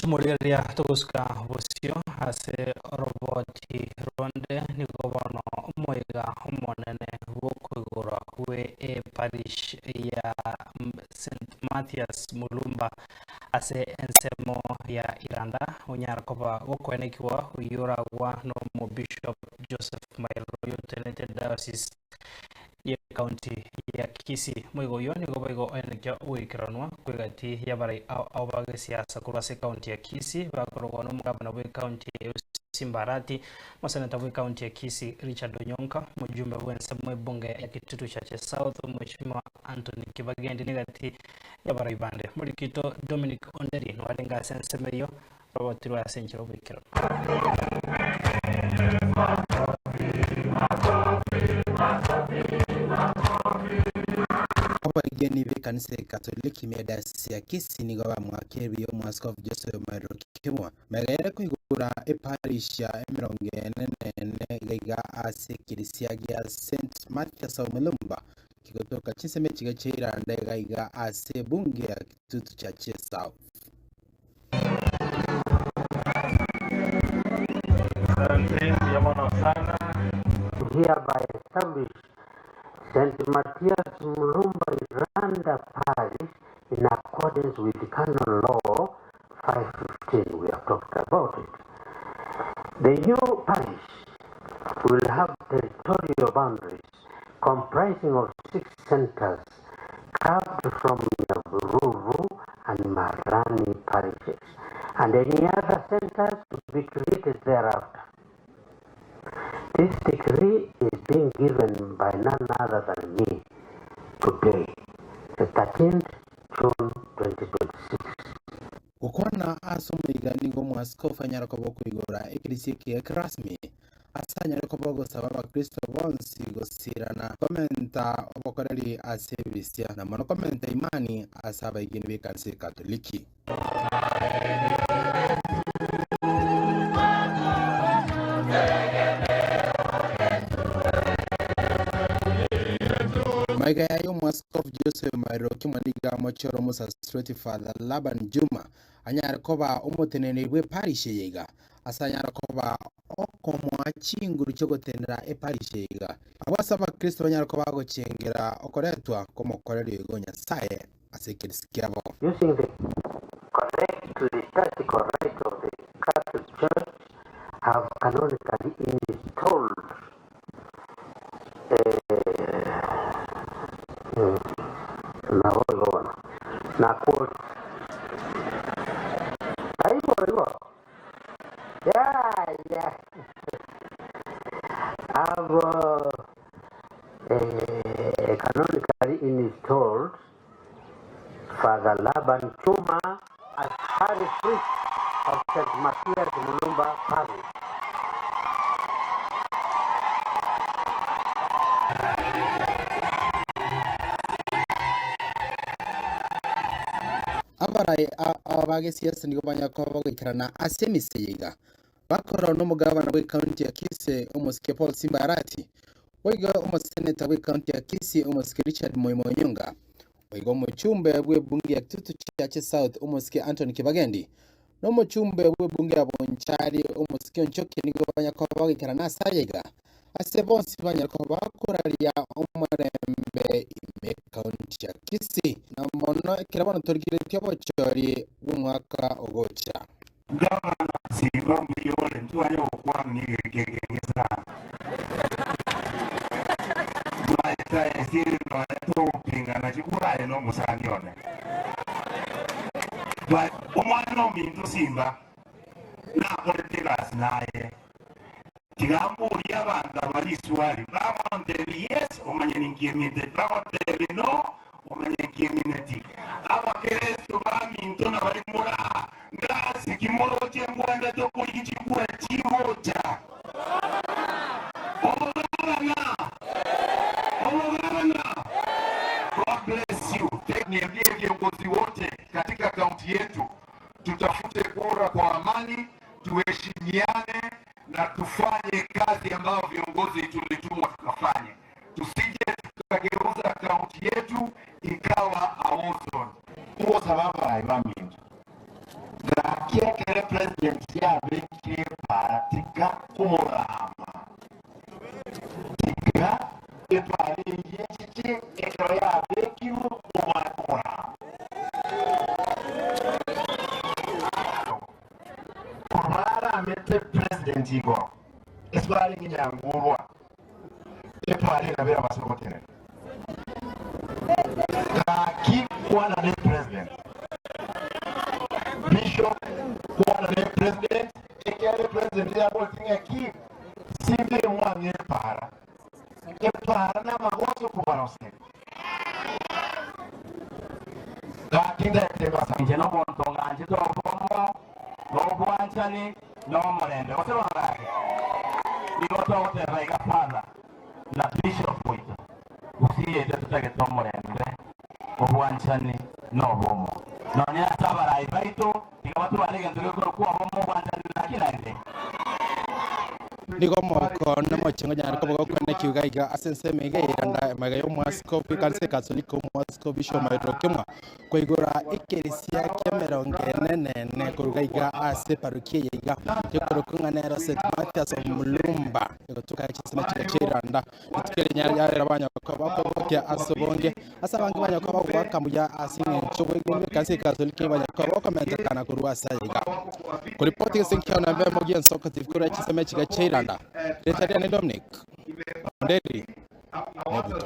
Mwanche morigereria togosuka bosio ase oroboti ronde nigo bono omoyega omonene bw'okoigorwa gwe eparish ya St Mathias Mulumba ase ensemo ya Iranda onyara koba gokoenekigwa oyio oragwa n'omobishop Joseph Mairoro oyio otenenete diocese y'Ekaunti ya Kisii. Moigo oyio nigo boigo oenekia ogoikeranwa kw'egati y'abarai ao ao ba gesiasa korwa ase ekaunti ya Kisii bakorogwa n'omogabana bw'ekaunti ya Simba Arati, omoseneta bw'ekaunti ya Kisii Richard Onyonka, omojumbe bw'ensemo ebunge ya Kitutu Chache South Mweshimiwa Anthony Kibagendi n'egati y'abarai bande. Morikito Dominic Onderi noarenge ase ensemo eyio Rogotirwe ase enchera oboikeranu. Abaegeni b'ekanisa ya Katoliki ime ya Diocese ya Kisii nigo bamoakire buya Omwaskofu Joseph Mairiro Kimwa magega ere koigora eparish ya emerongo ene na ene iga iga ase ekerisia gia St Mathias of Mulumba kegotoka chinsemo echiga chia Iranda iga iga ase ebunge ya Kitutu Chache South. Hereby establish St. Mathias Mulumba Iranda Parish in accordance with Canon Law 515. We have talked about it. The new parish will have territorial boundaries comprising of six centers carved from Nyabururu and Marani parishes and any other centers to be created thereafter. This decree is being given by none other than me today, the 13th June 2026. Gokwana ase omoiga nigo omwaskofu anyare koba okoigora ekerisia eke kirasmi, Ase anyare koba ogosaba Abakristo bonsi gosirana komenta obokoreri ase ebisia, na mono komenta imani ase abaegeni b'ekanisa y'Ekatoliki. Magega yaye Omwaskofu Joseph Mairiro Kimwandiga omochore Omosaseroti Father Laban Juma anyare koba omoteneneri bw'eparish eye iga ase anyare koba okomoa chinguru chi'ogotenera eparish eye iga, abwo ase Abakristo banyare koba gochengera okoretwa kw'omokoreri oiga o Nyasae ase ekerisi kiabo. Using the correct liturgical rite of the Catholic Church have canonically installed Nabo igo bono. Nakwo taibo igo? Yaya. Have canonically installed Father Laban Chuma as parish priest of St. Mathias Mulumba Parish. Abarai abagesiasa nigo banyare koba bagoikerana ase emisa eye iga, bakorora nomogabana bw'ecounty ya Kisii omosike Paul Simba Arati, boigo omoseneta bw'ecounty ya Kisii omosike Richard Moima Onyonga, boigo omochumbe bw'ebunge ya Kitutu Chache South omosike Anthony Kibagendi, na omochumbe bw'ebunge ya Bonchari omosike Onchoke nigo banyare koba bagoikerana ase aya iga, ase bonsi banyare koba bakoraria omorembe ime y'ekaunti ya Kisii, na mono ekero bono torigereretie obochori bw'omwaka ogocha. Gavana Simba mbuya ore, ntwanye gokwana egeka ekenge sana. Twaeta esiri nonya togopingana chikura aye nomosani one. Omwana ominto Simba nakorete egasi naye. Tiga mborie abanto aba riswali, bagontebia yes, omanye ninki emineti, bagontebia no, omanye ninki emineti. Abakeresto baminto nabari more aa, ngasi ki moroche ngwendete okorigia chikura chigocha? Obogabana! Obogabana! God bless you. Niambie viongozi wote katika kaunti yetu tutafute kura kwa amani, tuheshimiane na tufanye kazi ambayo viongozi tulitumwa tukafanye, tusije tukageuza kaunti yetu ikawa a war zone. Ngosaba abarai baminto gaki. Gaki ekere president yabekire epara tiga komorama. Tiga epara eyio echiche ekero yabekirwe omanye komorama. Korwa aramete president igoro ase barenge nyangurwa epara ekabera base gotenena. Gaki kwana ne president. Bishop kwana ne president ekere president yaboreti ng'aki simbe mwang'e epara. Epara namagoso kobaroseri. Gaki ndete basa. Inche nomonto ng'anchete obomo, na obwanchani, na omorembe. Gose bono gaki, nigo togoteba iga Father na Bishop oito, gusii yaito totagete omorembe, obwanchani, na obomo. Nonya ase abarai baito, tiga batware egento gekorokwa obomo, obwanchani, naki naende. Nigo omoko na omochengo onyare koba gokwana ekiuga iga ase ensemo iga eiranda emaiga y'omwasiko bw'ekanisa ekatoliki omwasiko Bishop Mairiro Kimwa koigora ekerisia ki'emerongo ene na ene koruga iga ase eparokia eye iga ekorokwa ng'a nero St Mathias of Mulumba egotuka chinsemo chiria chia iranda. Rituko eri yarero abanyakoba bakobokia ase obonge ase abange banyakoba bagoaka mbuya ase eng'encho obwegenwa bw'ekanisa ekatoliki banyakoba bakomentekana korwa ase aye iga. Koripoti gese nkiao namba emo gi'ensoko TV korwa chinsemo echiga chia iranda. Rieta riane Dominic Onderi Mobuto.